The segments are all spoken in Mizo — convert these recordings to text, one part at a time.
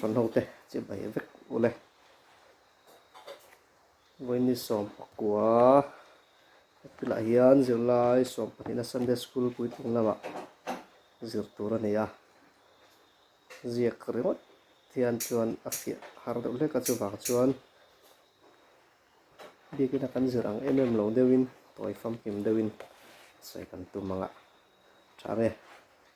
Kohhran hote chibai vek ule. Vawiin 19 April ah hian zirlai 12 na Sunday School puitling lamah zir tur a ni a. Ziak ringawt hian chuan a fiah har deuh hlek a chuvang chuan biakina kan zir ang em em lo deuhin tawi famkim deuhin sawi kan tum ang a. Tha nge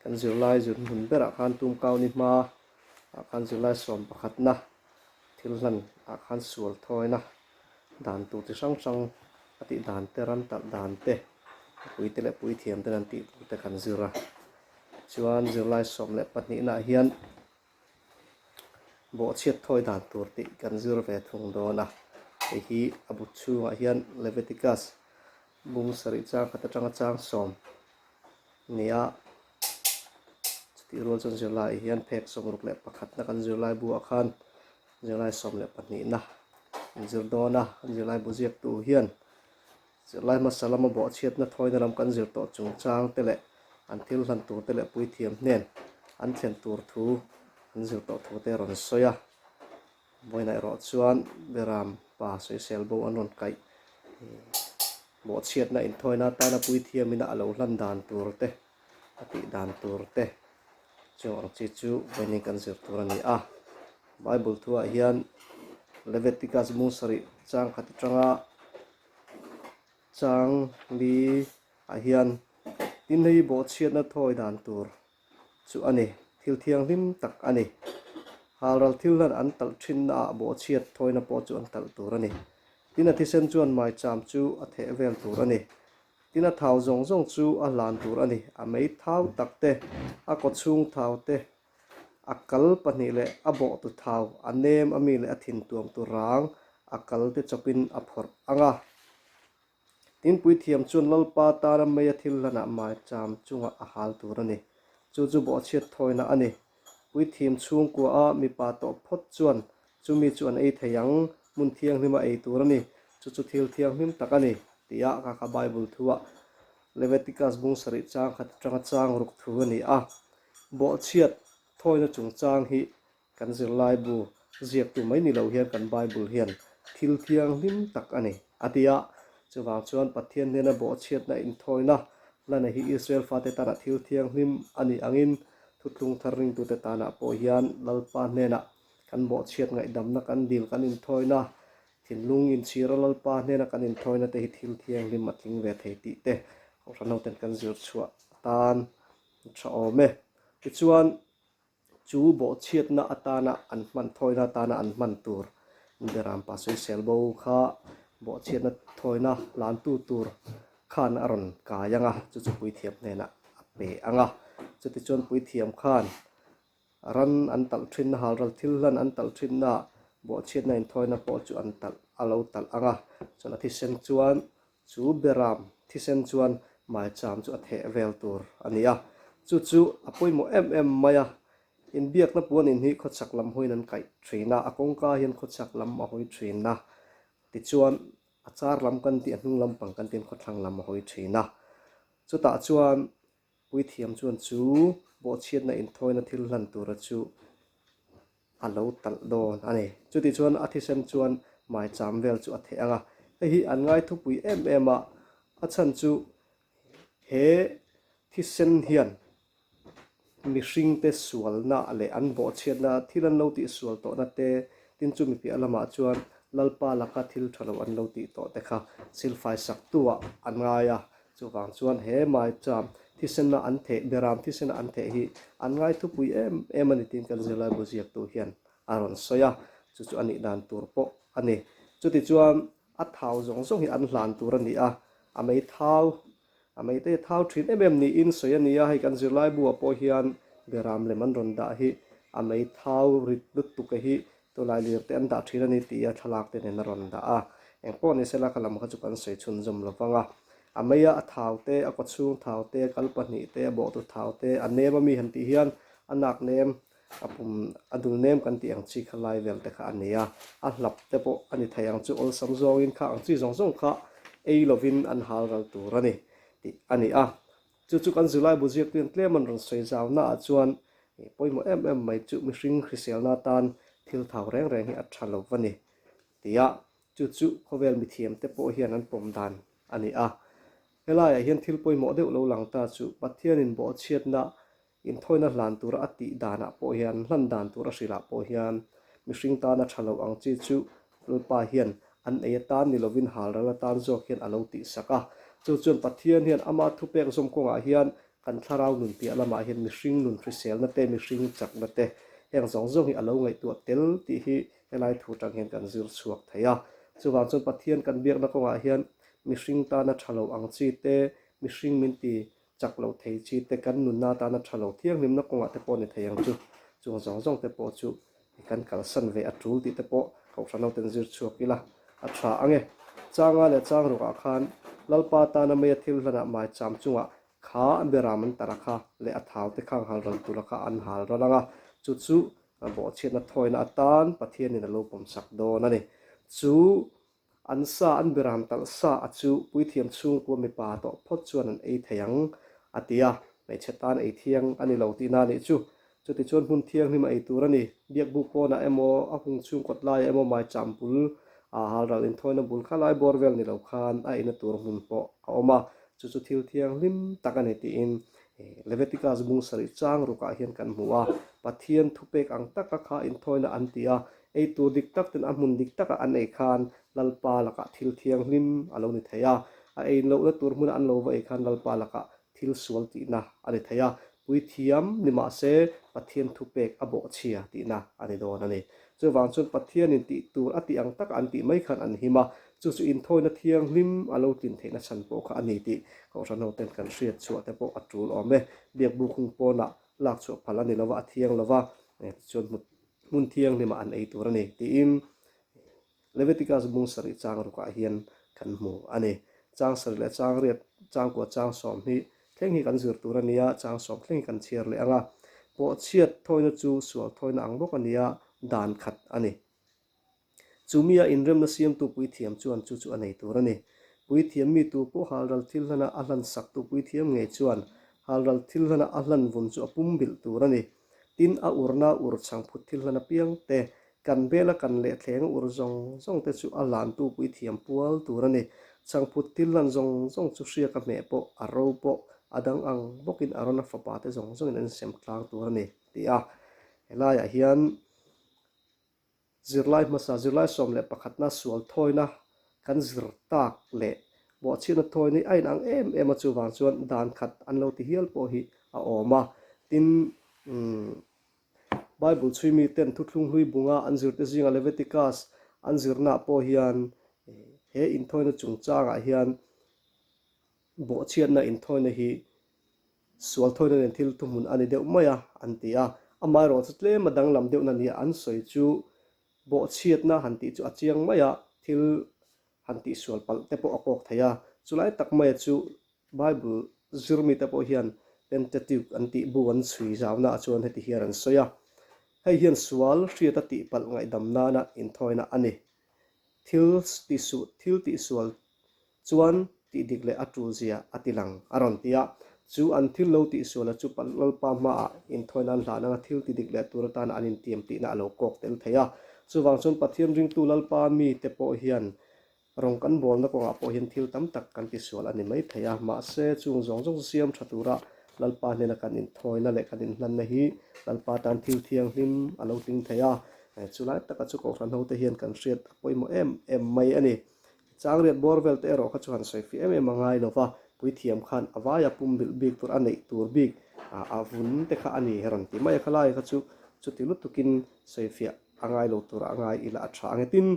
kan zirlai zir hmun berah khan tumkau ni hma ah khan zirlai 11 na thil hlan ah khan sual thawina dan tur chi hrang hrang a tih dan te ram talh dan te puite leh puithiam ten an tih tur te kan zir a chuan zirlai 12 naah hian bawhchhiat thawi dan tur tih kan zir ve thung dawn a hei hi a bu chhungah hian Leviticus bung sarih chang khat atanga chang sawm ni a chutih rual chuan zirlai hian phek 61 na kan zirlai buah khan zirlai 12 na an zir dawn a an zirlai bu ziaktu hian zirlai hmasa lama bawhchhiatna thawina lam kan zir tawh chungchang te leh an thil hlan tur te leh puithiam hnen an thlen tur thu an zir tawh thu te a rawn sawi a vawiin erawh chuan beram pa sawisel bo an rawn kaih bawhchhiatna inthawina atana puithiamina a lo hlan dan tur te a tih dan tur te chung ang chi chu vawiin kan zir tur a ni a Bible thuah hian Leviticus bung sarih chang khat atanga chang li ah hian tin hei bawhchhiatna thawi dan tur chu a ni thil thianghlim tak a ni halral thil hlan an talh thinna ah bawhchhiat thawina pawh chu an talh tur a ni tin a thisen chuan maicham chu a theh vel tur a ni tin a thau zawng zawng chu a hlan tur a ni a mei thau tak te a kaw chhung thau te a kal pahnih leh a bawh tu thau a nem a mi leh a thin tuam tu rang a kal te chawpin a phawrh ang a. Tin puithiam chuan Lalpa tana meia thil hlanah maicham chungah a hal tur a ni. Chu chu bawhchhiat thawina a ni. Puithiam chhungkua a mipa tawh phawt chuan chumi chu an ei thei ang, hmun thianghlim a ei tur a ni. Chu chu thil thianghlim tak a ni, tia ka kha Bible thuah Leviticus bung sarih chang khat atanga chang ruk thu a ni a. Bawhchhiat thawina chungchang hi kan zirlai bu ziaktu mai ni lo hian kan Bible hian thil thianghlim tak a ni, a ti a. Chuvang chuan Pathian hnena bawhchhiatna inthawina lana hi Israel fate tana thil thianghlim a nih angin thuthlung thar ringtute tanah pawh hian Lalpa hnenah kan bawhchhiat ngaihdamna kan dil kan inthawina, thinlung inchhira Lalpa hnena kan inthawina te hi thil thianghlim a tling ve thei tih te Kohhran hoten kan zir chhuah atan tha awm e. Tichuan chu bawhchhiatna atana an hman thawina atana an hman tur beram pa sawisel bo kha bawhchhiatna thawina hlantu tur khan a rawn kai ang a, chu chu puithiam hnenah a pe ang a. Chutichuan puithiam khan ran an talh thinna halral thil hlan an talh thinna bawhchhiatna inthawina pawh chu an talh a lo talh ang a, chuan a thisen chuan Chu beram thisen chuan maicham chu a theh vel tur a ni a, chu chu a pawimawh em em mai a. Inbiakna puanin hi khawchhak lam hawiin an kaih thin a, a kawngka hian khawchhak lam a hawi thin a, tichuan a char lam kan tih a hnung lampang kan tiin khawthlang lam a hawi thin a. Chutah chuan Puithiam chuan chu bawhchhiatna inthawina thil hlan tura chu a lo talh dawn a ni. Chuti chuan a thisen chuan maicham vel chu a theh ang a. Hei hi an ngai thupui em em a, a chhan chu he thisen hian mihringte sualna leh an bawhchhiatna thil an lo tihsual tawhna te, tin chumi piah lamah chuan Lalpa laka thil tha lo an lo tih tawh te kha silfai saktuah an ngai a. Chuvang chuan he maicham thisena an theh, beram thisena an theh hi an ngai thupui em em a ni tiin kan zirlai bu ziaktu hian a rawn sawi a, chu chu a nih dan tur pawh a ni. Chutichuan a thau zawng zawng hi an hlan tur a ni a, a mei thau, a mei te hi thau thin em em niin sawi a ni a, hei kan zirlai buah pawh hian beram lem an rawn dah hi a mei thau rit lutuk a hi Tunlai lir te an dah thin a ni tih a thlalak te nen a rawn dah a, eng pawh ni sela ka lam kha chu kan sawi chhunzawm lo vang a. A meia a thau te, a kawchhung thau te, a kal pahnih te, a bawhtu thau te, a nem a mi han tih hian a nak nem, a pum, a dul nem kan tih ang chi kha lai vel te kha a ni a. A hlap te pawh a ni thei ang chu awlsam zawngin kha ang chi zawng zawng kha ei lovin an hal ral tur a ni tih a ni a. Chu chu kan zirlai bu ziaktu hian tlem an rawn sawi zau naah chuan. Pawimawh em em mai chu mihring hriselna atan thil thau reng reng hi a tha lo va ni tia chu chu khawvel mithiamte pawh hian an pawm dan a ni a. Helaiah hian thil pawimawh deuh lo lang ta chu Pathianin bawhchhiatna inthawina hlan tura a tih danah pawh hian, hlan dan tur a hrilhah pawh hian mihring tana tha lo ang chi chu Lalpa hian an ei atan ni lovin halral atan zawk hian a lo tihsak a. Chu chuan Pathian hian ama thupek zawm kawngah hian Kan thlarau nun piah lamah hian mihring nun hriselna te, mihring chakna te heng zawng zawng hi a lo ngaihtuah tel tih hi helai thu atang hian kan zir chhuak thei a. Chuvang chuan Pathian kan biakna kawngah hian mihring tana tha lo ang chi te, mihring min ti chak lo thei chi te, kan nunna tana tha lo thianghlimna kawngah te pawh ni thei ang chu. Chung zawng zawng te pawh chu kan kalsan ve a tul tih te pawh Kohhran hoten zir chhuak ila a tha ang e. Changa leh Changrukah khan Lalpa tana meia thil hlanah maicham chungah Kha a beram an tar a kha leh a thau te khang hal ral tur a kha an hal ral ang a, chu chu bawhchhiatna thawina atan Pathianin a lo pawmsak dawn a ni. Chu an sa an beram talh sa a chu puithiam chhungkua mipa tawh phawt chuan an ei thei ang a ti a, hmeichhe tan ei thiang a ni lo tihna a nih chu. Chutichuan hmun thianghlim a ei tur a ni. Biakbuk pawnah emaw, a hung chhung kawt laiah emaw maicham bul, a halral inthawina bul kha lai bawr vel ni lo khan a eina tur hmun pawh a awm a, chu chu thil thianghlim tak a ni tiin Leviticus bung sarih chang rukah hian kan hmu a. Pathian thupek ang taka kha inthawina an ti a, ei tur dik tak ten a hmun dik taka an ei khan Lalpa lakah thil thianghlim a lo ni thei a, a ei lohna tur hmuna an lo va ei khan Lalpa lakah thil sual tihna a ni thei a, puithiam ni mah se Pathian thupek a bawhchhia tihna a ni dawn a ni. Chuvang chuan Pathianin tih tur a tih ang taka an tih mai khan an him a, chu chu inthawina thianghlim a lo tlin theihna chhan pawh kha a ni tih Kohhran hoten kan hriat chhuah te pawh a tul awm e. Biakbuk hung pawnah lak chhuah phal a ni lo va, a thiang lo va, tichuan hmun thianghlimah an ei tur a ni tiin Leviticus bung sarih chang rukah hian kan hmu a ni. Chang sarih leh chang riat, chang kua chang 20 thleng hi kan zir tur a ni a, chang 10 thleng hi kan chhiar leh ang a. Pawhchhiat thawina chu sual thawina ang bawk a ni a, dan khat a ni. Chu mia inremna siamtu puithiam chuan chu chu a nei tur a ni. Puithiam mi tu pawh halral thil hlana a hlan saktu puithiam ngei chuan halral thil hlana a hlan vun chu a pum bilh tur a ni. Tin, a urna ur chhangphut thil hlan apiang te, kan bela kan leh thleng ur zawng zawng te chu a hlantu puithiam pual tur a ni. Chhangphut thil hlan zawng zawng chu hriak a hmeh pawh, a ro pawh, a dang ang bawkin Arona fapa te zawng zawngin an insem tlang tur a ni, ti a. Helaiah hian Zirlai hmasa, zirlai 11na sual thawina kan zir tak leh bawhchhiatna thawina hi a inang em em a, chuvang chuan dan khat an lo ti hial pawh hi a awm a. Tin, Bible chhui miten thuthlung hlui bunga an zirte zinga Leviticus an zirnaah pawh hian he inthawina chungchangah hian bawhchhiatna inthawina hi Sual thawina nen thil thuhmun a ni deuh mai a, an ti a. Amaherawhchu tlem a danglam deuhna nia an sawi chu bawhchhiatna han tih chu a chiang mai a, thil han tihsual palh te pawh a kawk thei a. Chulai tak maia chu Bible zir mite pawh hian Pentateuch an tih bu an chhui zaunaah chuan heti hian an sawi a, Hei hian sual hriata tihpalh ngaihdam nana inthawina a ni. Thil tihsuh thil tihsual chuan tih dik leh a tul zia a ti lang a rawn ti a. Chu an thil lo tihsuala chu Lalpa hmaah inthawina an hlan anga thil ti dik leh tur atana an intiam tihna a lo kawk tel thei a. Chuvang chuan Pathian ringtu Lalpa mite pawh hian rawng kan bawlna kawngah pawh hian thil tam tak kan tisual a ni mai thei a. Mahse, chung zawng zawng chu siam tha tura Lalpa hnena kan inthawina leh kan inhlanna hi Lalpa tan thil thianghlim a lo tling thei a. Chulai taka chu Kohhran hote hian kan hriat a pawimawh em em mai a ni. Changriat bawr vel te erawh kha chu han sawi fih em em a ngai lo va, puithiam khan a vaia pumbilh bik tur a neih tur bik a vun te kha a ni rawn ti mai a, khalai kha chu chuti lutukin sawi fiah a ngai lo tura a ngai ila a tha ang e. Tin,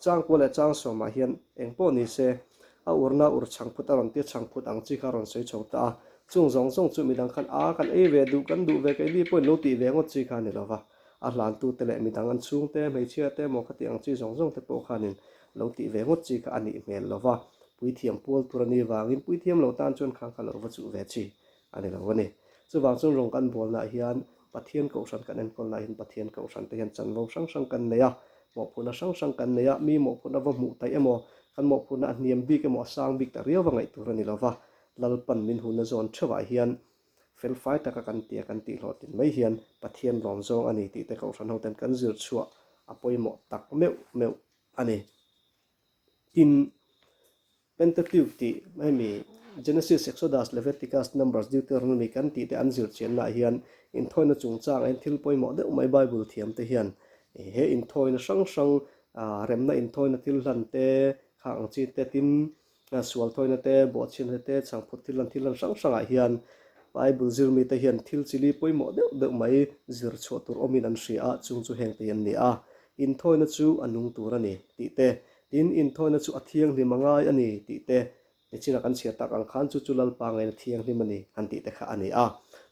Changkua leh Changsawmah hian eng pawh ni se a urna ur chhangphut a rawn tia chhangphut ang chi kha a rawn sawi chho ta a, chung zawng zawng chu midang khan a kan ei ve duh kan duh ve keini pawhin lo tih ve ngawt chi kha a ni lo va. A hlantute leh midang an chhungte, hmeichhia te emaw khati ang chi zawng zawng te pawh khanin lo tih ve ngawt chi kha a nih hmel lo va, puithiam pual tur a nih vangin puithiam lo tan chuan khang kha lo va chuh ve chi a ni lo a ni. Chuvang chuan rawng kan bawlnaah hian Pathian Kohhran kan enkawlnaah hian Pathian Kohhran te hian chanvo hrang hrang kan nei a, mawhphurhna hrang hrang kan nei a, mi mawhphurhna va hmuh taih emaw, kan mawhphurhna a hniam bik emaw a sang bik ta riau va ngaih tur a ni lo va, Lalpan min hunna zawn theuhah hian. Felfai taka kan tia kan tih hlawhtlin mai hian Pathian lawm zawng a ni tih te Kohhran hoten kan zir chhuah a pawimawh tak meuh meuh a ni. Tin, Pentateuch tih hemi Genesis, Exodus, Leviticus, Numbers, Deuteronomy kan tih te an zir chiannaah hian inthawina chungchangah hian thil pawimawh deuh mai Bible thiam te hian he inthawina hrang hrang remna inthawina thil hlan te kha ang chi te tin Sual thawina te, bawhchhiatna te, chhangphut thil lan thil lan hrang hrangah hian Bible zirmite hian thil chili pawimawh deuh deuh mai zir chhuah tur awmin an hria a, chung chu hengte hi an ni a. Inthawina chu a nung tur a ni tih te, tin inthawina chu a thianghlim a ngai a ni tih te, nichina kan chhiar tak ang khan chu chu Lalpa ngaina thianghlim a ni han tih te kha a ni a.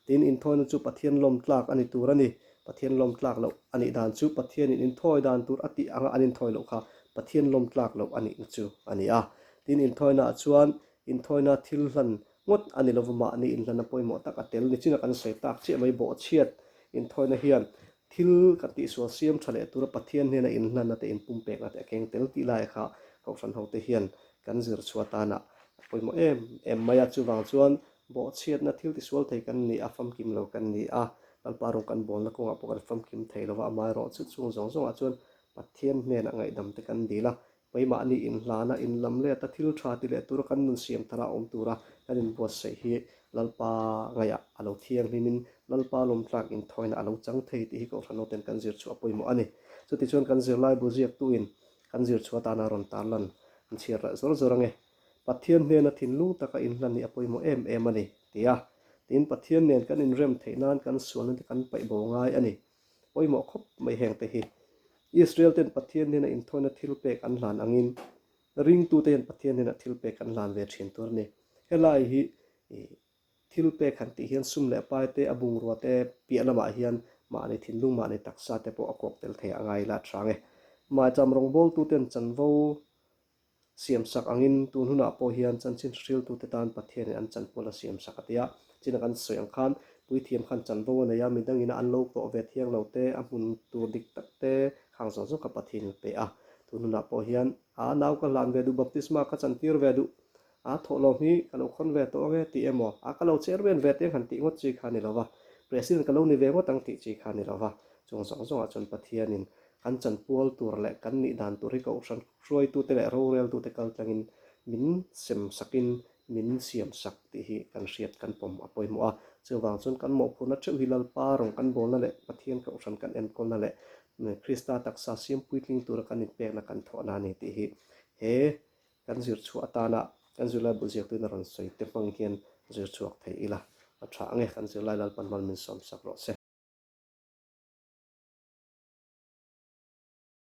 Tin inthawina chu Pathian lawm tlak a ni tur a ni. Pathian lawm tlak loh a nih dan chu Pathianin inthawi dan tur a tih anga an inthawi loh kha Pathian lawm tlak loh a nihna chu a ni a. Tin, inthawinaah chuan inthawina thil hlan ngawt a ni lova mahni inhlanna pawimawh tak a tel ni chin a kan sawi tak chiah mai bawhchhiat inthawina hian thil kan tihsual siam tha leh tura Pathian hnena inhlanna te inpumpekna te a keng tel tih lai kha Kohhran hote hian kan zir chhuah tanah a pawimawh em em mai a. Chuvang chuan Bawhchhiatna thil tisual thei kan ni a, famkim lo kan ni a, Lalpa rawng kan bawlna kawngah pawh kan famkim thei lo va, amaherawh chu chung zawng zawngah chuan Pathian hnenah ngaihdam te kan dil a, keimahni inhlana inlam let a thil tha ti leh tura kan nun siam thara awm tura kan inbuatsaih hi Lalpa ngaihah a lo thianghlimin Lalpa lawmtlak inthawina a lo chang thei tih hi Kohhran hoten kan zir chhuah pawimawh a ni. Chutichuan kan zirlaibu ziaktuin kan zir chhuah atana rawn tarlan an chhiar leh zawr zawr ange. Pathian hnena thinlung taka inhlan hi a pawimawh em em a ni, ti a. Tin, Pathian nen kan inrem theih nan kan sualna te kan paih bo ngai a ni. Pawimawh khawp mai heng te hi. Israel ten Pathian hnena inthawina thil pek an hlan angin ringtute hian Pathian hnena thil pek kan hlan ve thin tur a ni. Helai hi thil pek han tih hian sum leh pai te, a bungrua te piah lamah hian mahni thinlung, mahni taksa te pawh a kawk tel thei a ngai la tha ang e. Maicham rawngbawltuten chanvo Siamsak angin tun hunah pawh hian chanchin hriltute tan Pathianin an chanpual a siamsak a ti a. China kan sawi ang khan puithiam khan chanvo a nei a, midangin a an lo tlawh ve thiang lo te, a hmun tur dik tak te khang zawng zawng kha Pathianin a pe a. Tun hunah pawh hian a nau ka hlan ve duh, baptisma ka chantir ve duh, a thawhlawm hi ka lo khawn ve tawh ange tih emaw, a ka lo chairman ve teng han tih ngawt chi kha a ni lo va, president ka lo ni ve ngawt ang tih chi kha a ni lo va. Chung zawng zawngah chuan Pathianin kan chanpual tur leh kan nih dan tur hi kohhran Hruaitute leh roreltute kal tlangin min sem sakin min siam sak tih hi kan hriat kan pawm a pawimawh a. Chuvang chuan kan mawhphurhna theuh hi Lalpa rawng kan bawlna leh Pathian kohhran kan enkawlna leh Krista taksa siam puitling tura kan inpekna kan thawhna a ni tih hi he kan zir chhuah atana kan zirlai bu ziaktuin a rawn sawi te hmang hian zir chhuak thei ila a tha ang e. Kan zirlai Lalpan hman min sawm sak rawh se.